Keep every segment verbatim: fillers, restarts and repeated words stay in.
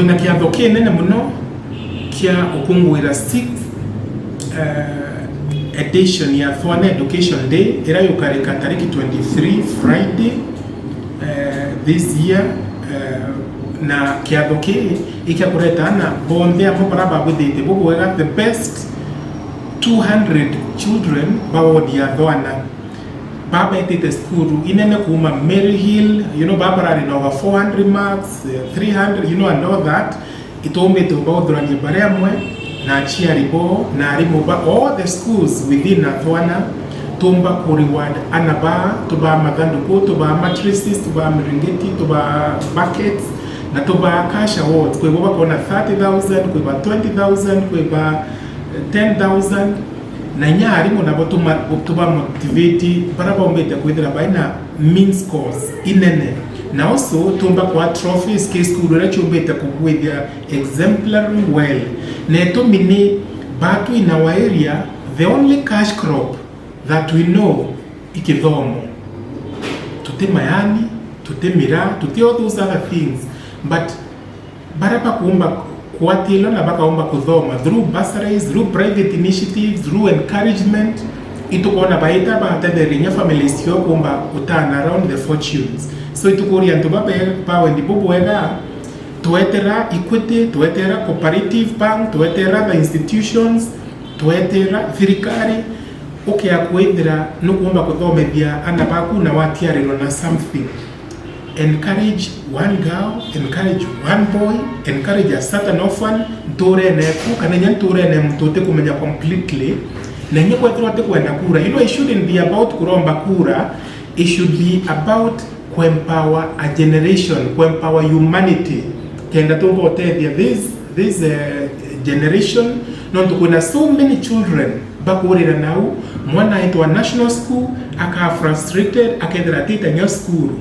Twina kiatho kinene muno kia ukunguira sixth, eh, edition ya Thwana Education Day, iria yukarika tariki twenty-three, Friday, eh, this year, eh, na kiatho kii ikia kureta ana bonthe amwe baria babwithite bubwega, the best two hundred children ba ward ya Thwana. Babetite cukuru inene kuuma Mary Hill, you know, babarari na over four hundred marks, eh, three hundred, you know, and all that. Itumbite ubauthurangia bari amwe na aciari bo na arimu ba all the schools within Athwana. Tumba ku reward ana ba, tubaa mathanduku, tubaa mattresses, tubaa miringiti, tubaa buckets, na tubaa cash awards. Kwi bo bakona thirty thousand, kwi ba twenty thousand, kwi ba, eh, ten thousand. Na inya arimu nabo tuma-, tuba motivate bara bombite kwithira baina mean scores inene. Na also tumba kwa trophies ki cukuru iria ciumbite kubwithia exemplary well. Na itumi ni batu in our area, the only cash crop that we know i kithomo. Tuti mayani, tuti miraa, tuti all those other things. But bara bakuumba kugwatilwa na bakaumba kuthoma through bursaries, through private initiatives, through encouragement, itukwona baita batetheria inya families ciao kuumba ku turn around the fortunes. So itukuria antu babe ba wendi bubwega, twetera Equity, twetera Cooperative Bank, twetera the institutions, twetera thirikari, ukia kwithira nukuumba kuthomithia ana baku na watiarirwa na something. Encourage one girl, encourage one boy, encourage a certain orphan nturene eku, kana inya nturene muntu utikumenya completely, na inya kwethirwa utikwenda kura. You know, it shouldn't be about kuromba kura, it should be about kuempower a generation, kuempower humanity, kenda tumba utethia this, this, eh, generation, nontu kwina so many children bakurira nau, mwana aitwa national school, akaa frustrated, akethira atita inya cukuru.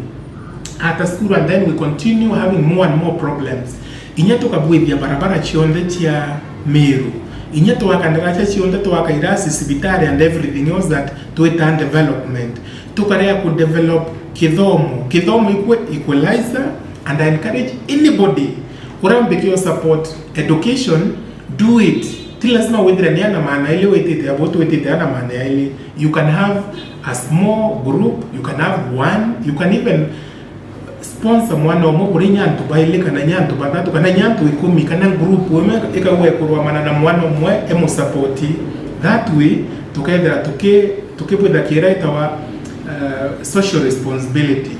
Ata cukuru, and then we continue having more and more problems. Inya tukabwithia barabara cionthe cia Meru, inya twaka ndaraca cionthe, twaka irasi, cibitari and everything else that twita development. Tukarea ku develop kithomo. Kithomo ikwe equalizer, and I encourage anybody urambikia support education, do it. Ti lazima withire ni ana maana ili witite abo, twitite ana maana ili. You can have a small group, you can have one, you can even sponsor mwana umwe kuri inya antu baili, kana inya antu bathatu, kana inya antu ikumi, kana group imwe ikauga ikurwamana na mwana umwe, imusapoti. That way, tukethira tuki-, tukibwitha kira itawa, uh, social responsibility.